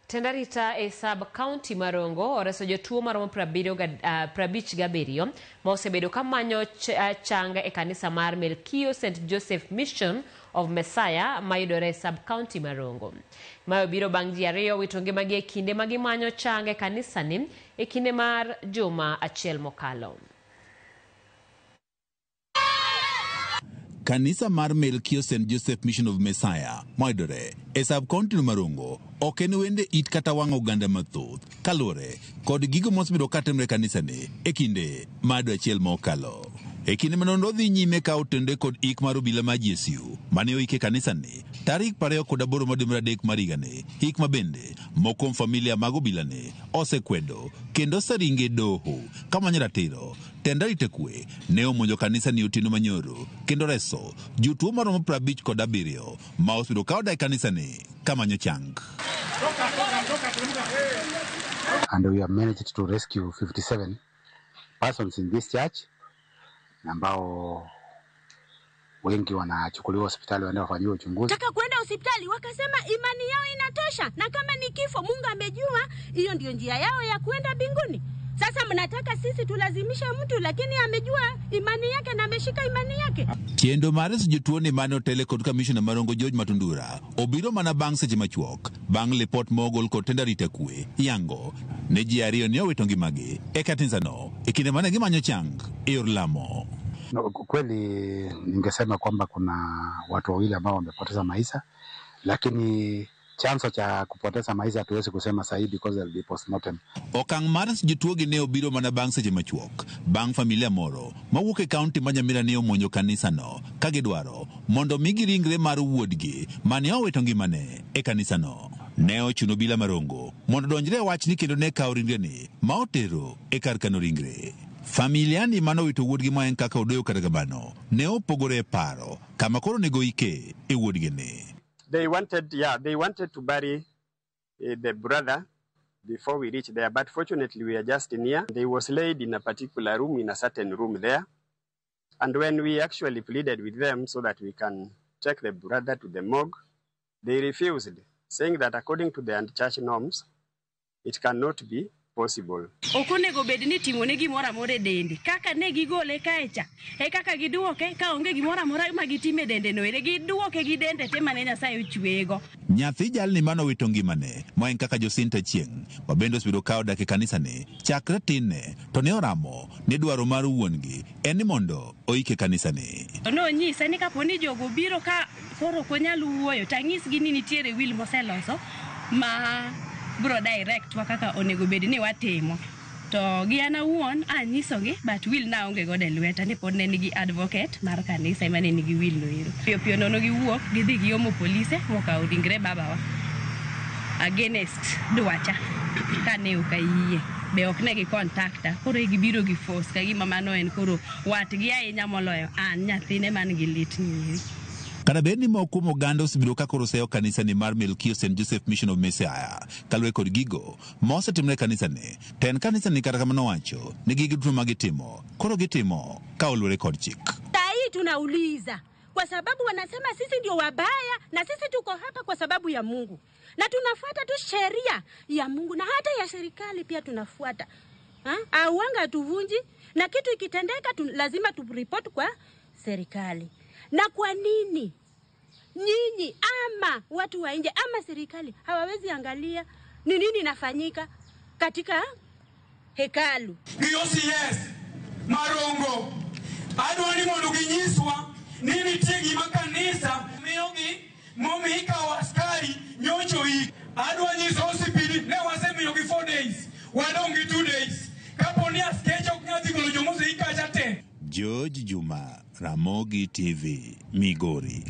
Tend arita e sub county ma Rongo oreso jotuo maromo 57 ma osebedo ka manyo chang e kanisa mar Melkio St Joseph Mission of Messiah mayudore e sub county ma Rongo. Mae obiro bang' ji ariyo wito ngimagi e kinde ma gimanyo chang e kanisani e kinde mar juma achiel mokalo. Kanisa mar Melkio St. Joseph Mission of Messiah mayudore e sub county ma Rongo ok en wende it kata wang' oganda mathoth kaluwore kod gigo mosebedo katimre e kanisani e kinde mar dwe achiel mokalo. E kinde ma nonro dhi nyime ka otenore kod ik mar obila mar GSU mane oik e kanisani tarik 28 mar dwe mar adek mar higani, ik ma bende moko kuom familia mag obilani osekwedo kendo oseringo e doho kamanyo ratiro. Tend arita kwe ne omonjo kanisani otieno manyoro kendo reso jotuo maromo 57 ma osebedo ka odak e kanisani kamanyo chang. And we have managed to rescue 57 persons in this church ambao wengi wanachukuliwa hospitali waende wafanyiwe uchunguzi. Taka kwenda hospitali wakasema imani yao inatosha, na kama ni kifo Mungu amejua hiyo ndio njia yao ya kwenda mbinguni. Sasa mnataka sisi tulazimishe mtu, lakini amejua imani yake na ameshika imani yake. Chenro mar reso jotuo ni mane otele kod kamishna ma Rongo George Matundura obiro mana bang' seche machuok bang' lipot mogol kod tend arita kwe yango ne ji ariyo ne owito ngimagi e kanisano e kinde mane gimanyo chang e yor lamo. No, kweli ningesema kwamba kuna watu wawili ambao wamepoteza maisha, lakini chanzo cha kupoteza maisha hatuwezi kusema sahihi because there will be postmortem. Okang' mar reso jotuogi ne obiro mana bang' seche machuok bang' familia moro mawuok e kaunti ma Nyamira ne omonjo kanisano ka gidwaro mondo migi ringre mar wuodgi mane owito ngimane e kanisano. Ne ochuno obila ma Rongo mondo odonjre e wachni kendo ne kawo ringreni ma otero e kar kano ringre. Familia ni mane owito wuodgi ma en kaka odoyo kata kamano ne opogore e paro kama koro onego ike e wuodgi ni. They wanted to bury the brother before we reached there, but fortunately we are just near. They was laid in a particular room, in a certain room there. And when we actually pleaded with them so that we can take the brother to the morgue, they refused, saying that according to the church norms, it cannot be possible. Ok onego bed ni itimone gimoro amora e dende kaka ne gigole kae cha e kaka giduoke ka onge gimoro amora ma gitimo e dende no ere giduoke gi dende te mane Nyasaye ochweyego. Nyathi jalni mane owito ngimane ma en kaka Josinta Chieng' ma bende osebedo ka odak e kanisani chakre tinne to ne oramo ni dwaro mar wuon-gi en ni mondo oike e kanisani. Nonyisa ni kapo ni jogo biro ka koro ok onyal wuoyo to anyisgi ni nitiere will moseloso ma bro direct wa kaka onego bed ni watimo. To gi an awuon anyisogi, but will naonge godo e lweta ni pod ne nigi advocate mar kanisa ema ne nigi will no ero. Piyo piyo nono giwuok gidhi giomo polise mokawo ringre babawa against dwacha kane ok ayie be ok ne gi contacta koro e gibiro gi force ka gima mano en koro watgi ahinya moloyo an nyathine man gi lit ni eri. Kata bed ni moko kuom oganda osebedo ka koro seyo kanisani mar Melkio St. Joseph Mission of Messiah kaluwore kod gigo ma osetimore e kanisani, to en kanisani kata kamano owacho ni gigo duto ma gitimo koro gitimo ka oluwore kod chik. Saa hii tunauliza kwa sababu wanasema sisi ndio wabaya, na sisi tuko hapa kwa sababu ya Mungu na tunafuata tu sheria ya Mungu na hata ya serikali pia tunafuata. Auanga hatuvunji, na kitu ikitendeka lazima turipoti kwa serikali. Na kwa nini nyinyi ama watu wa nje ama serikali hawawezi angalia ni nini inafanyika katika hekalu? Gi OCS Marongo adwa ni mondo ginyiswa ni nitie gima kanisa miyogi momiyo ikawo askari nyocho ik. Adwa nyiso OCPD ne wasemiyogi 4 days, wadong' gi 2 days. Kapo ni askeche ok nyal dhi golo jomoseik kacha te. George Juma, Ramogi TV, Migori.